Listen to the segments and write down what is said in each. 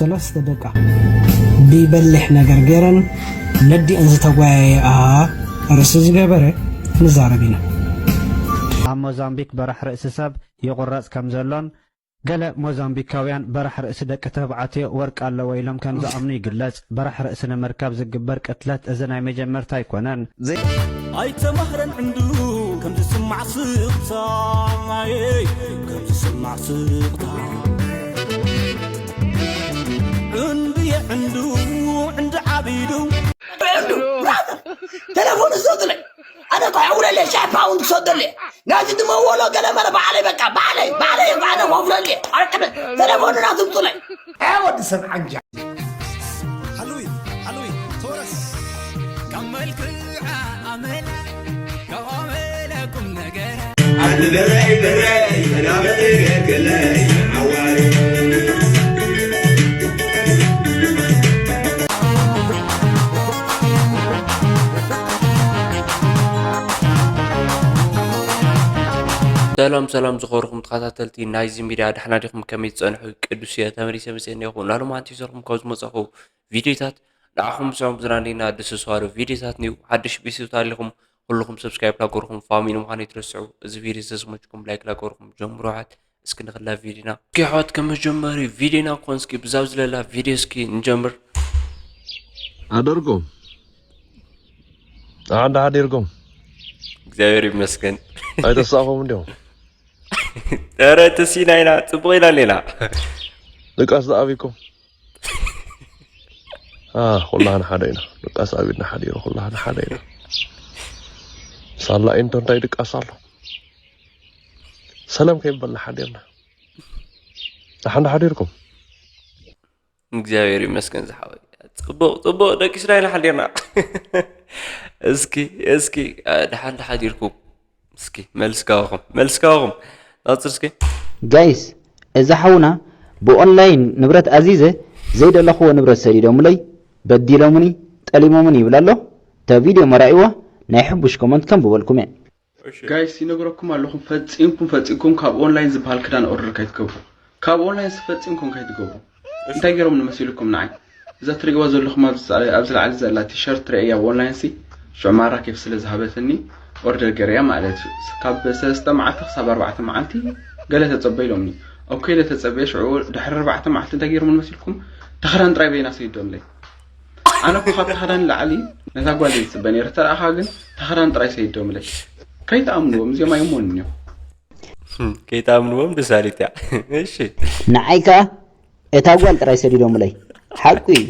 ሰለስተ ደቃ ብበሊሕ ነገር ገይረን ነዲአን ዝተጓየያ ርእሲ ዝገበረ ንዛረብ ኢና። ኣብ ሞዛምቢክ በራሕ ርእሲ ሰብ ይቑረጽ ከም ዘሎን ገለ ሞዛምቢካውያን በራሕ ርእሲ ደቂ ተባዕትዮ ወርቂ ኣለዎ ኢሎም ከም ዝኣምኑ ይግለጽ። በራሕ ርእሲ ንምርካብ ዝግበር ቅትለት እዚ ናይ መጀመርታ ኣይኮነን። ኣይተማህረን ዕንዱ ከም ዝስማዕ ስቕታ፣ ኣየ፣ ከም ዝስማዕ ስቕታ። ዕንዱ የዕንዱ፣ ዕንዱ ዓቢዱ። ተለፎን ዝሰጥለይ ኣነ እኮ ሕውለለ ሻ ፓውንድ ክሰደለ ናዚ ድመወሎ ገለ መለ ባዕለይ በቃ ባዕለይ ባዕለይ ባዕለ ኮፍለለ ኣርቅበ ተለፎን ናትምጡለይ። እ ወዲ ሰብ ዓንጃ። ሓሉይ ሓሉይ ተወረስ ካብ መልክዓ ኣመል ካብ ኣመለ ቁም ነገር ሰላም ሰላም ዝኸበርኩም ተኸታተልቲ ናይዚ ሚድያ፣ ደሕና ዲኹም? ከመይ ትጸንሑ? ቅዱስ እየ፣ ተመሊሰ መጽየ እኒአኹ። ናሎማዓንቲ ይዘርኩም ካብ ዝመጻኹ ቪድዮታት ንዓኹም ምስዖም ዝናነይና ደስ ዝባሉ ቪድዮታት ንዩ። ሓድሽ ቤተሰብ ታሊኹም ኩልኹም ሰብስክራይብ ላገርኩም ፋሚሊ ምዃን ይትረስዑ። እዚ ቪድዮ ዝተስመችኩም ላይክ ላገርኩም ጀምሩ። ሓት እስኪ ንኽላ ቪድዮና እስኪ ኣሕዋት፣ ከም መጀመሪ ቪድዮና ክኾን እስኪ ብዛብ ዝለላ ቪድዮ እስኪ ንጀምር። ኣደርጎም ኣንዳ ሓዲርኩም እግዚኣብሔር ይመስገን። ኣይተሳእኹም እንዲኹም። ኧረ ተሲና ኢና ጽቡቕ ኢና ሌላ ድቃስ ዝኣቢኩም ኩላህና ሓደ ኢና። ድቃስ ኣቢድና ሓዲሩ ኩላህና ሓደ ኢና። ሳላ ኢንቶ እንታይ ድቃስ ኣሎ? ሰላም ከይበልና ሓዲርና። ደሓን ሓዲርኩም? እግዚኣብሔር ይመስገን ዝሓወይ። ጽቡቕ ጽቡቕ ደቂስና ኢና ሓዲርና። እስኪ እስኪ ደሓን ሓዲርኩም? እስኪ መልስካኹም መልስካኹም ናጽር እስኪ ጋይስ፣ እዚ ሓውና ብኦንላይን ንብረት ኣዚዘ ዘይደለኽዎ ንብረት ሰዲዶምለይ፣ በዲሎምኒ፣ ጠሊሞምኒ ይብል ኣሎ። እታ ቪድዮ መራእይዋ ናይ ሕቡሽ ኮመንት ከንብበልኩም እየ። ጋይስ ይነግረኩም ኣለኹም ፈጺምኩም ፈጺምኩም ካብ ኦንላይን ዝበሃል ክዳን ኦርደር ከይትገብሩ። ካብ ኦንላይን ፈጺምኩም ከይትገብሩ። እንታይ ገይሮም ንመሲልኩም ንዓይ? እዛ ትርእይዋ ዘለኹም ኣብዚ ላዕሊ ዘላ ቲሸርት ርእያ ኦንላይን ሲ ሽዑ ማራ ኬፍ ስለ ዝሃበትኒ ኦርደር ገይረያ ማለት እዩ። ካብ ሰለስተ መዓልቲ ክሳብ ኣርባዕተ መዓልቲ ገለ ተጸበ ኢሎምኒ። ኦኬ ኢለ ተጸበየ። ሽዑ ድሕሪ ኣርባዕተ መዓልቲ እንታይ ገይሮም ንመሲልኩም? ተኽራን ጥራይ በይና ሰይዶምለይ። ኣነ እኮ ካብ ተኽራን ላዕሊ ነታ ጓል እየ ዝጽበ ነይረ። ተረኣኻ ግን ተኽራን ጥራይ ሰይዶምለይ። ከይትኣምንዎም እዚኦም ኣይሞንን እዮም። ከይትኣምንዎም ደሳሊት እያ። እሺ ንዓይ ከኣ እታ ጓል ጥራይ ሰዲዶምለይ። ሓቁ እዩ።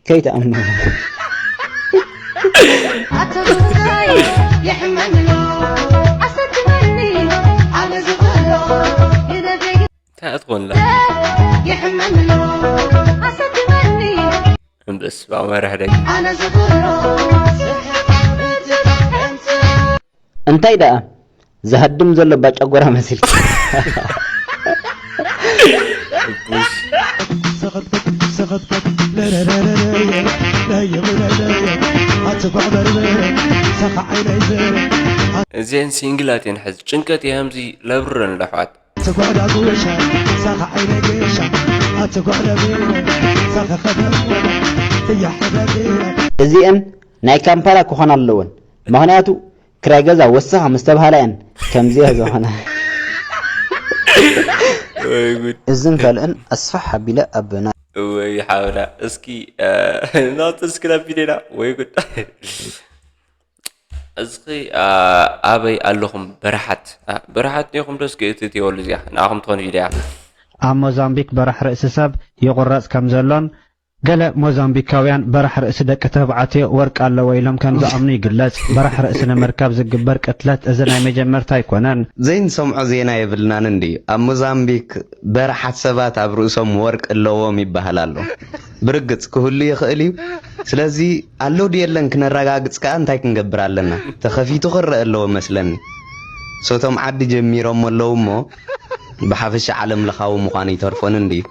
ከይትኣምንዎም። እንታይ እያ ትኾንላ? እምበስ ብኣማርሕ ደይ እንታይ ደኣ ዝሃድም ዘሎ ባጫ ጎራ መሲልካ። እዚአን ሲንግላት እየን ሕዚ ጭንቀት እየ ከምዚ ለብረን ኣለሕዋት እዚአን ናይ ካምፓላ ክኾና ኣለወን ምኽንያቱ ክራይ ገዛ ወሰኻ ምስ ተባህላ እየን ከምዚኣ ዝኾና። እዝን ካልእን ኣስፋሕ ኣቢለ ኣብ ናይ። እወይ ሓውና እስኪ ናውቲ እስኪ ናብ ቪድዮና ወይ ጉድ። እስኺ ኣበይ ኣለኹም በረሓት በረሓት ኔኹም ዶ እስኪ እቲ ትወሉ እዚኣ ንኣኹም ትኾን ቪድያ። ኣብ ሞዛምቢክ በራሕ ርእሲ ሰብ ይቑረጽ ከም ዘሎን ገለ ሞዛምቢካውያን በራሕ ርእሲ ደቂ ተባዕትዮ ወርቂ ኣለዎ ኢሎም ከም ዝኣምኑ ይግለጽ። በራሕ ርእሲ ንምርካብ ዝግበር ቅትለት እዚ ናይ መጀመርታ ኣይኮነን። ዘይንሰምዖ ዜና የብልናን እንድዩ። ኣብ ሞዛምቢክ በረሓት ሰባት ኣብ ርእሶም ወርቂ ኣለዎም ይበሃል ኣሎ። ብርግጽ ክህሉ ይኽእል እዩ። ስለዚ ኣሎ ድዩ የለን ክነረጋግጽ ከኣ እንታይ ክንገብር ኣለና? ተኸፊቱ ክረአ ኣለዎ መስለኒ። ሶቶም ዓዲ ጀሚሮሞ ኣለዉ እሞ ብሓፈሻ ዓለም ለኻዊ ምዃኑ ይተርፎን እንድዩ።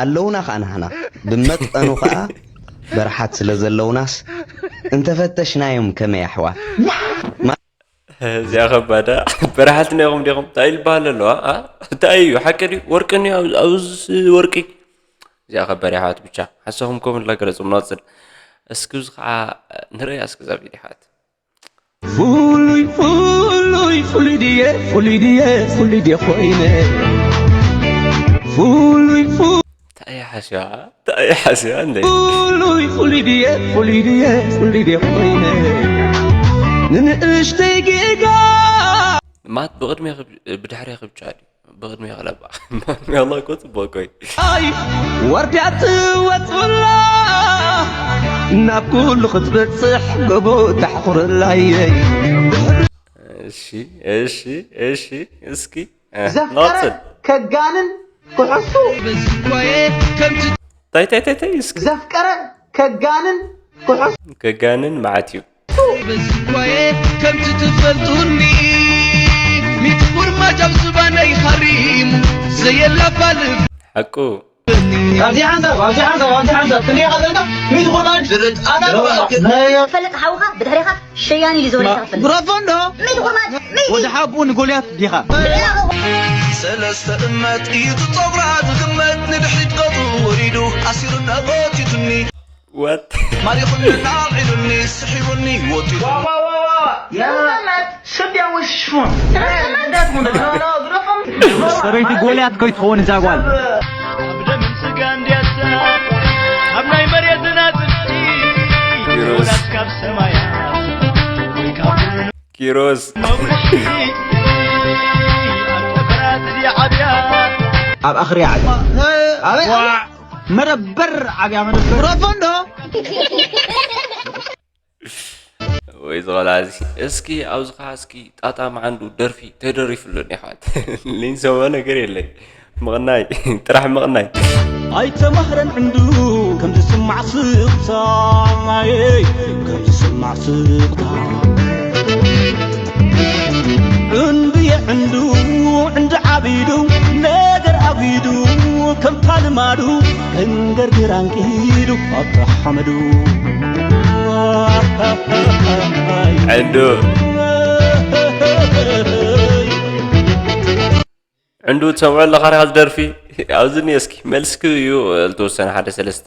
ኣለውና ኸኣ ንሕና። ብመጠኑ ኸኣ በረሓት ስለ ዘለውናስ እንተፈተሽናዮም ከመይ ኣሕዋት? እዚኣ ከባዳ በረሓት ኔኹም ዲኹም እንታይ ዝበሃል ኣለዋ እንታይ እዩ ሓቂ ድዩ ወርቂ እኒኦ ኣብዚ ወርቂ እዚኣ ከበር የሕዋት ብቻ ሓሳኹም ኮመንት ላገለጹ ምናጽል እስኪ እዚ ከዓ ንረያ እስኪ እዛ ቪድዮ የሕዋት ፍሉይ ፍሉይ ፍሉይ ድየ ፍሉይ ድየ ፍሉይ ድየ ኮይነ ፍሉይ ፍሉይ እንታይ ሓስያ እንታይ ሓስያ እንደ ፍሉይ ፍሉይ ድየ ፍሉይ ድየ ፍሉይ ድየ ኮይነ ንንእሽተይ ጌጋ ማት ብቕድሚ ብድሕሪ ክብጫ ድዩ ብቕድሚ ክለባ ማት ያላ እኮ ጽቡቅ እኮ እዩ ኣይ ወርድያ ትወጽላ ናብ ኩሉ ክትበጽሕ ጎቦ ታሕቑረላየይ እሺ እሺ እሺ እስኪ እ፣ ዘፍቀረ ነቕጽል ከጋንን ክሕሱ ታይ ታይ ታይ ታይ እስኪ ዘፍቀረ ከጋንን ክሕሱ ከጋንን መዓት እዩ በዝኳየ ከምቲ ትፈልጡኒ ሚትኩር ማጃብ ዝባነይ ሃሪሙ ዘየላፋልፍ ሓቁ ካብዚ ሓንሳብ ካብዚ ሓንሳብ ካብዚ ሓንሳብ ክንደይ ቃለና ሚት ኮማንድ ዝርድ ኣና ፈልጥ ሓውኻ ብድሕሪኻ ሸያኒ ኢሉ ዝበለካ ትፈልጥ ብረፎ እንዶ ሚት ኮማንድ ሚት ወዲ ሓቡ ንጎልያት ዲኻ ሰለስተ እመት እዩ ጸጉራ ዝግመት ንድሕሪት ገጹ ወሪዱ ኣሲሩና ጎቲቱኒ What? ማሪኹኒ ናብዒሉኒ ስሒቡኒ ወጢሩ ሰበይቲ ጎልያት ኮይትኸውን እዛ ጓል ኣብ ደምን ስጋን ድያሳ ኣብ ናይ መሬትና ጽፍቲ ወላስ ካብ ሰማያ ወይ ካብ ኪሮስ መጉልሒ ኣብ ጠፈራት ድያ ዓብያ ኣብ ኣኽርያ ዓብያ ኣበይ መደበር ዓብያ መደበር ረፎ እንዶ ወይ ዝቐልዓ እዚ እስኪ ኣብዚ ኸዓ እስኪ ጣጣ መዓንዱ ደርፊ ተደሪፍሉን ይሓት ሊንሰሞ ነገር የለይ ምቕናይ ጥራሕ ምቕናይ ኣይተማህረን ዕንዱ ከም ዝስማዕ ስቕታ ከም ዝስማዕ ስቕታ ዕንዱ የዕንዱ ዕንዱ ዓቢዱ ነገር ኣጒዱ ከምታ ልማዱ ከንገርግር ኣንቂዱ ኣብታ ሓመዱ ዕንዱ ዕንዱ ትሰምዖ ኣለኻ ርካ ዝደርፊ ኣብዚ እኒ እስኪ መልስኪ እዩ ዝተወሰነ ሓደ ሰለስተ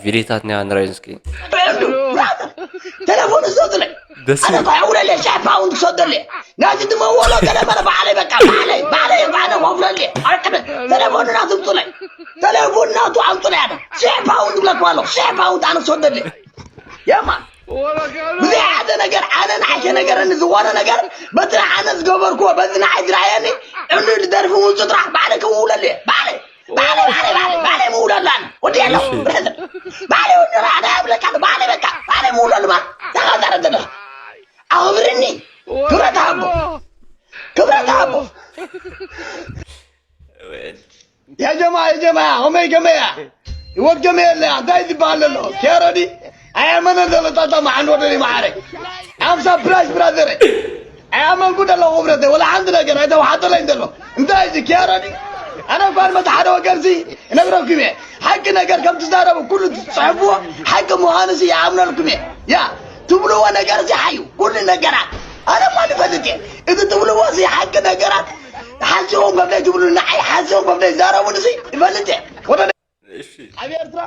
ቪድዮታት ኒያ ንራይ እስኪ ተለፎን ዝሰጡለይ ደስ ኣነ ይብል። ከሕውለለ ሽሕ ፓውንድ ክሰደለ ናዚ ድመወሎ ገለመለ ባዕለይ በቃ ባዕለይ ባዕለይ ባዕለ ከፍለለ ኣቅበ ተለፎን ናቱ ምጡለይ ተለፎን ናቱ ኣምጡለይ ኣነ ሽሕ ፓውንድ ብለኩ ኣሎ ሽሕ ፓውንድ ኣነ ክሰደለ የማ ብዘይ ሓደ ነገር ኣነ ንዓሸ ነገረኒ ዝኾነ ነገር በቲ ንዓነ ዝገበርክዎ በዚ ንዓይ ዝረኣየኒ እሉ ዝደርፊ ውፁ ጥራሕ ባዕለ ክምውለለ ባዕለ ባዕለ ባዕለ ባዕለ ባዕለ ምውለሉ ኣነ ወዲ ኣሎ እሺ። ብረዘር ባዕለ ወዲ ራዕዳ ያብለካ ባዕለ በቃ ባዕለ ምውለሉ ማለት ተኸዛረ ዘለኻ ኣኽብርኒ ክብረት ሃቦ ክብረት ሃቦ የጀማ የጀማ ሆመይ ከመያ ህይወት ከመይ ኣለያ እንታይ ዝበሃል ዘሎ ኬረዲ ኣያመነ ዘሎ ጣጣ መዓንድ ወደኒ መዓረይ ኣምሳ ብራሽ ብራዘረ ኣያመንኩ ደለኹ ክብረተይ ወላ ሓንቲ ነገር ኣይተውሓጠለይ እንተሎ እንታይ እዚ ኬረዲ ኣነ እኳ ንመት ሓደ ወገንሲ እነግረኩም እየ ሓቂ ነገር ከም ትዛረቡ ኩሉ ትፅሕፍዎ ሓቂ ምዃኑሲ ይኣምነልኩም እየ ያ ትብልዎ ነገር እዚ ሓዩ ኩሉ ነገራት ኣነ እኳ ንፈልጥ እየ እቲ ትብልዎ እዚ ሓቂ ነገራት ሓሲቦም ከም ዘይትብሉ ንዓይ ሓሲቦም ከም ዘይዛረቡን እዚ ይፈልጥ እየ ወደ እሺ ኣብ ኤርትራ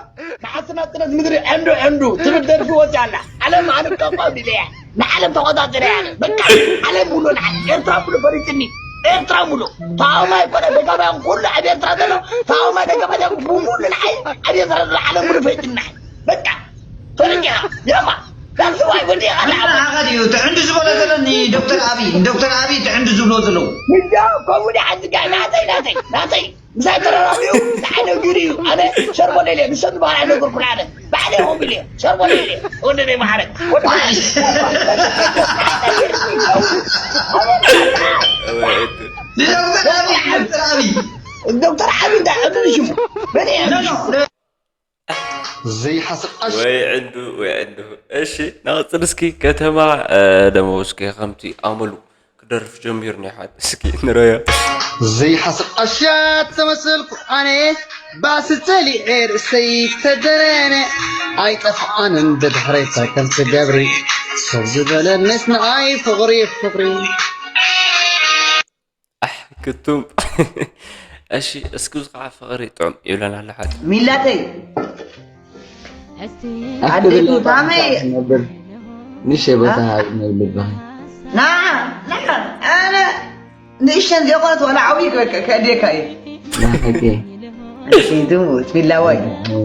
መዓስና ጥነት ምድሪ ዕንዱ ዕንዱ ትብል ደርፊ ወፂኣ ኣላ ዓለም ኣነ ብጠቋም ኢለ እያ ንዓለም ተቆፃፂረ እያ በቃ ዓለም ሙሉ ንዓለም ኤርትራ ሙሉ ፈሪፅኒ ኤርትራ ሙሉ ተቃዋማይ ኮነ ደጋማይ ኩሉ ኣብ ኤርትራ ዘሎ ተቃዋማይ ደጋማይ ብሙሉ ንዓይ ኣብ ኤርትራ ዘሎ ዓለም ሙሉ ፈሪፅኒ ንዓይ በቃ ፈሪፅኻ የማ ዳስዋይ ወዲኻ ንዓኻ ድዩ ትዕንዱ ዝበሎ ዘሎ ንዶክተር ኣብይ ንዶክተር ኣብይ ትዕንዱ ዝብሎ ዘለዉ ንጃ ከምኡ ዲ ሓንቲ ጋይ ናተይ ናተይ ናተይ ምሳይ ተረራቢኡ ንዓይ ነጊሩ እዩ ኣነ ሸርቦ ደልየ ንሰ ዝበሃል ኣይነገርኩን ኣነ ባዕለይ ሆም ኢለ ሸርቦ ደልየ ወደደይ ማዕረ ወደ ንዶክተር ኣብይ ዶክተር ኣብይ ዶክተር ኣብይ እንታይ ዕድል ሽሙ መን እየ ዘይሓስብ ኣሽ ወይ ዕንዱ ወይ ዕንዱ እሺ ንቕፅል እስኪ ከተማ ደመው እስኪ ከምቲ ኣመሉ ክደርፍ ጀሚሩ ናይ ሓደ እስኪ ንረዮ ዘይሓስብ ኣሻ ተመሰልኩ ኣነ ባስ ጸሊዐ ርእሰይ ተደረነ ኣይጠፍኣንን ብድሕረይ እንታይ ከም ትገብሪ ሰብ ዝበለኒስ ንኣይ ፍቕሪ ፍቕሪ ኣሕ ክቱም እሺ፣ እስኪ እዚ ከዓ ፍቕሪ ጥዑም ይብለና ኣሎ ሓደ። ሚላተይ እስቲ ኣዴቱ ታመይ ነብር ንሽ ቦታ ነብልባይ ና ና ኣነ ንእሽተን ዘይኮነት ዋላ ዓብዪ ከ- ከ- ከእድየካ እዩ። ናሓቂ እሺ ትሙት ሚላዋይ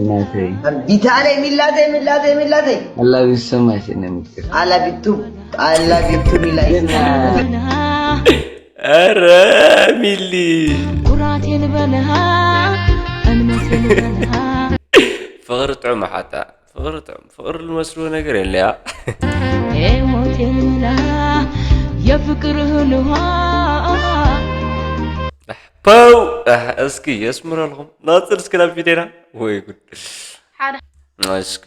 ናተይ ቢታለይ ሚላተይ ሚላተይ ሚላተይ ኣላቢ ሰማሽ ነምክር ኣላቢቱ ኣላቢቱ ሚላይ ኧረ ሚሊ ኩራቴን በልሃ እንመስል በልሃ ፍቕሪ ጥዑም ሓታ ፍቕሪ ጥዑም ፍቕሪ ዝመስልዎ ነገር የለያ። ሞቴን ምላ የፍቅርህን ውሃ ፐው ኣህ፣ እስኪ የስምረልኩም ናፅር እስኪ ናብ ፊቴና ወይ ጉድ። ሓደ እስኪ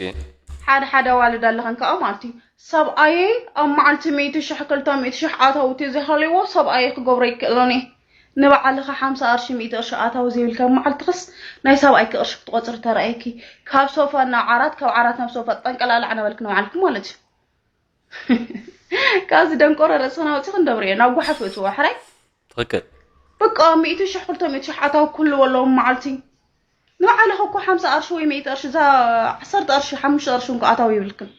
ሓደ ሓደ ኣዋልድ ኣለኸን ከዓ ማለት እዩ ሰብኣየይ ኣብ መዓልቲ ሚእቲ ሽሕ ክልተ ሚእቲ ሽሕ ኣታዊ ተዘይሃልይዎ ሰብኣየይ ክገብሮ ይክእሎን እየ ንባዕልኻ ሓምሳ ቅርሺ ሚእቲ ቅርሺ ኣታዊ ዘይብልካ ኣብ መዓልትኽስ ናይ ሰብኣይኪ ቅርሺ ክትቆፅሪ ተረኣየኪ ካብ ሶፋ ናብ ዓራት ካብ ዓራት ናብ ሶፋ ጠንቀላላዕ ነበልክ ንባዕልኪ ማለት እዩ ካብዚ ደንቆሮ ርእስኽን ኣውፂኽን ደብርዮ ናብ ጓሓፍ እትዎ ሕራይ ትኽክል በቃ ሚእቲ ሽሕ ክልተ ሚእቲ ሽሕ ኣታዊ ክህልዎ ኣለዎም መዓልቲ ንባዕልኻ እኮ ሓምሳ ቅርሺ ወይ ሚእቲ ቅርሺ እዛ ዓሰርተ ቅርሺ ሓሙሽተ ቅርሺ እንኳ ኣታዊ ይብልክን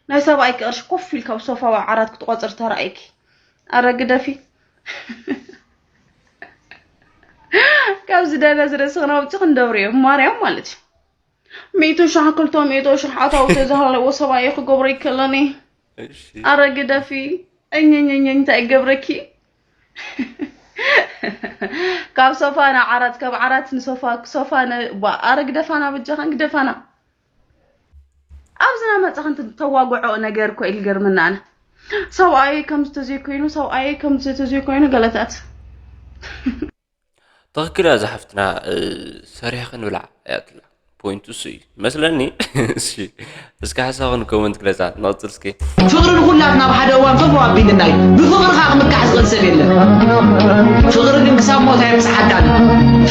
ናይ ሰብኣይኪ ቅርሺ ኮፍ ኢልካ ኣብ ሶፋ ዓራት ክትቆፅር ተረኣይኪ ኣረ ግደፊ ካብዚ ደነ ዝርእስኽን ኣውፂኽን ደብርዮ ማርያም ማለት እዩ ሚእቲ ሽሕ ክልተ ሚእቲ ሽሕ ኣታዊ ተዝሃለዎ ሰብኣየ ክገብሮ ይክእለኒ እሺ ኣረ ግደፊ እኝኝኝኝ እንታይ ገብረኪ ካብ ሶፋ ናብ ዓራት ካብ ዓራት ንሶፋ ሶፋ ባ ኣረ ግደፋና በጃኻን ግደፋና ኣብዚ ናመፃኽን ተዋግዖ ነገር እኮ ኢሉ ገርምና ኣነ ሰብኣየ ከምዚ ተዘይኮይኑ ሰብኣየ ከምዚ ተዘይኮይኑ ገለታት ትኽክል እያ ዝሓፍትና ሰሪሕኽን ብላዕ እያ ትብላ ፖይንቱ እሱ እዩ መስለኒ እሺ እስኪ ሓሳብኽን ኮመንት ግለፃ ንቐፅል እስኪ ፍቕሪ ንኹላት ናብ ሓደ እዋን ፈው ኣቢልና እዩ ብፍቕሪ ከዓ ክምካሕ ዝኽእል ሰብ የለን ፍቕሪ ግን ክሳብ ሞት ኣየብፅሓካን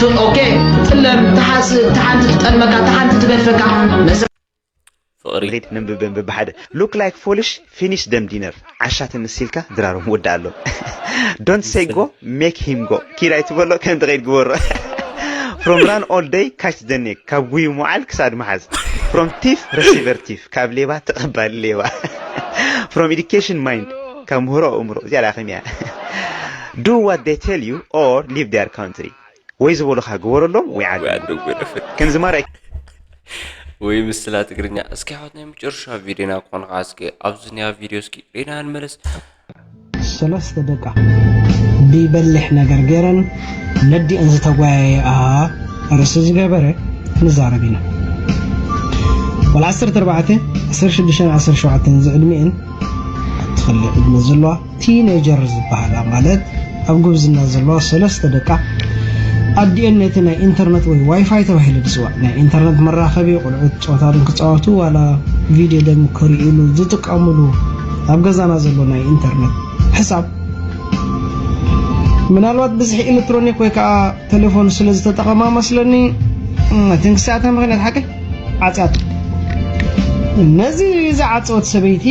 ፍ- ኦኬ ትጥለም ትሓስእ ትሓንቲ ትጠልመካ ትሓንቲ ትገድፈካ ፍቕሪ ሪድ ንብብን ብብሓደ look like foolish finish them dinner ዓሻ ትምስ ኢልካ ድራሮም ወዳ ኣሎ don't say go make him go ኪድ ኣይትበሎ ከም ትኸይድ ግበሮ from run all day catch the neck ካብ ጉዩ መዓል ክሳድ መሓዝ from thief receiver thief ካብ ሌባ ተቐባሊ ሌባ from education mind ካብ ምህሮ ኣእምሮ እዚኣ ዳኸም እያ do what they tell you or leave their country ወይ ዝበሉኻ ግበረሎም ወይ ዓዱ ወይ ዓዱ ግበረሎም። ከምዚ ማርያ ወይ ምስላ ትግርኛ እስኪ ሓወት ናይ መጨረሻ ቪድዮና ክኾን ከዓ እስኪ ኣብዚ ኒያ ቪድዮ እስኪ ሪና ንመለስ ሰለስተ ደቃ ብይበልሕ ነገር ገይረን ነዲአን ዝተጓየየ ኣሃ ርእሲ ዝገበረ ንዛረብ ኢና ወላ ዓሰርተ ኣርባዕተ ዓሰርተ ሽዱሽተ ዓሰርተ ሸውዓተ ዝዕድሚአን ትኽሊ ዕድመ ዘለዋ ቲኔጀር ዝበሃላ ማለት ኣብ ጉብዝና ዘለዋ ሰለስተ ደቃ ኣዲኤን ነቲ ናይ ኢንተርነት ወይ ዋይፋይ ተባሂሉ ዝፅዋዕ ናይ ኢንተርነት መራኸቢ ቆልዑት ጨወታትን ክፃወቱ ዋላ ቪድዮ ደም ክርእሉ ዝጥቀምሉ ኣብ ገዛና ዘሎ ናይ ኢንተርነት ሕሳብ ምናልባት ብዝሒ ኤሌክትሮኒክ ወይ ከዓ ቴሌፎን ስለ ዝተጠቐማ መስለኒ ትንክሳተ ምክንያት ሓቂ ዓፅያት ነዚ ዝዓፀወት ሰበይቲ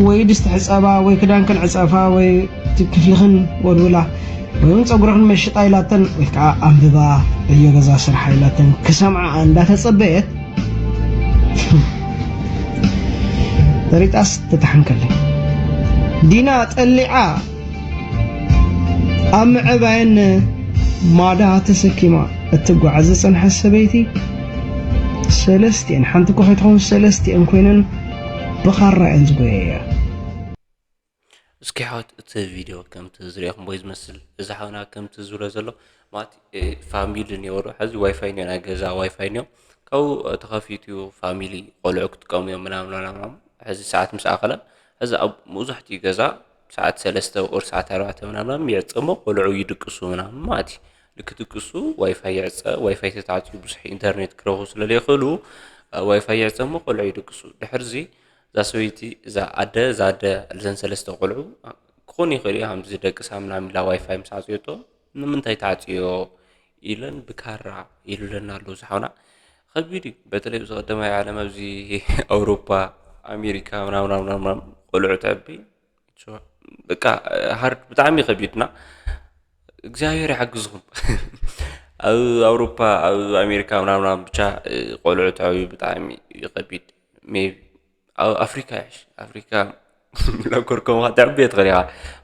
ወይ ድስቲ ሕፀባ ወይ ክዳንክን ዕፀፋ ወይ ክፍልኽን ወልውላ ወይ እውን ፀጉርኽን መሽጣ ኢላተን ወይ ከዓ ኣንብባ ዕዮ ገዛ ስርሓ ኢላተን ክሰምዓ እንዳተፀበየት ተሪጣስ ተታሕንከለይ ዲና ጠሊዓ ኣብ ምዕባየን ማዳ ተሰኪማ እትጓዓዝ ዝፀንሐት ሰበይቲ ሰለስቲኤን ሓንቲ እኮ ከይትኸውን ሰለስቲኤን ኮይነን ብኻራ እየን ዝጎየያ እስኪ ሓወት እቲ ቪድዮ ከምቲ ዝሪኦኹም ወይ ዝመስል እዚ ሓውና ከምቲ ዝብሎ ዘሎ ማለት ፋሚሊ ኔሩ ሕዚ ዋይፋይ ኔ ናይ ገዛ ዋይፋይ ኔ ካብኡ ተኸፊቱ ፋሚሊ ቆልዑ ክጥቀሙ እዮም ምናምን ምናምን ሕዚ ሰዓት ምስ ኣኸለ ሕዚ ኣብ መብዛሕትኡ ገዛ ሰዓት ሰለስተ ኦር ሰዓት ኣርባዕተ ምናምን ይዕፀሞ ቆልዑ ይድቅሱ ምናምን ማለት እዩ ልክትቅሱ ዋይፋይ ይዕፀ ዋይፋይ ተታዕፅዩ ብዙሕ ኢንተርኔት ክረኽቡ ስለለይኽእሉ ዋይፋይ ይዕፀሞ ቆልዑ ይድቅሱ ድሕርዚ እዛ ሰበይቲ እዛ ኣደ እዛ ኣደ እዘን ሰለስተ ቆልዑ ክኾኑ ይኽእሉ እዮም ከምዚ ደቂ ሳምና ሚላ ዋይፋይ ምስ ዓፅዮቶ ንምንታይ ተዓፅዮ ኢለን ብካራ ኢሉለና ኣለዉ ዝሓውና ከቢድ እዩ በተለይ ኣብዚ ቀዳማይ ዓለም ኣብዚ ኣውሮፓ ኣሜሪካ ምናምናምናምናም ቆልዑ ተዕቢ በቃ ሃርድ ብጣዕሚ ከቢድና እግዚኣብሔር ይሓግዝኹም ኣብ ኣውሮፓ ኣብ ኣሜሪካ ምናምናም ብቻ ቆልዑ ተዕብዩ ብጣዕሚ እዩ ከቢድ። ሜቢ ኣብ ኣፍሪካ ይሕሽ። ኣፍሪካ ለኮርከም ከተዕብዮ ትኽእል ኢኻ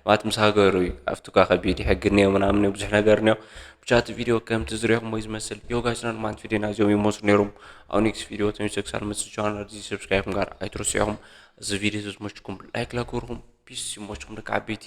ማለት ምስ ሃገሩ እዩ። ኣብቲ እኳ ከቢድ እዩ ሕግን እኒኦ ምናምን እዩ ብዙሕ ነገር እኒኦ። ብቻ እቲ ቪድዮ ከምቲ ዝሪኦኹም ወይ ዝመስል ዮ ጋይስ ና ንማንት ቪድዮና እዚኦም ይመስሉ ነይሮም። ኣብ ኔክስት ቪድዮ ተመልሰ ክሳብ መፅእ ቻናል እዚ ሰብስክራይብ ምግባር ኣይትረስዑ ኢኹም። እዚ ቪድዮ ዝመችኩም ላይክ ላግበርኩም። ፒስ ይመችኩም ደቂ ዓበይቲ።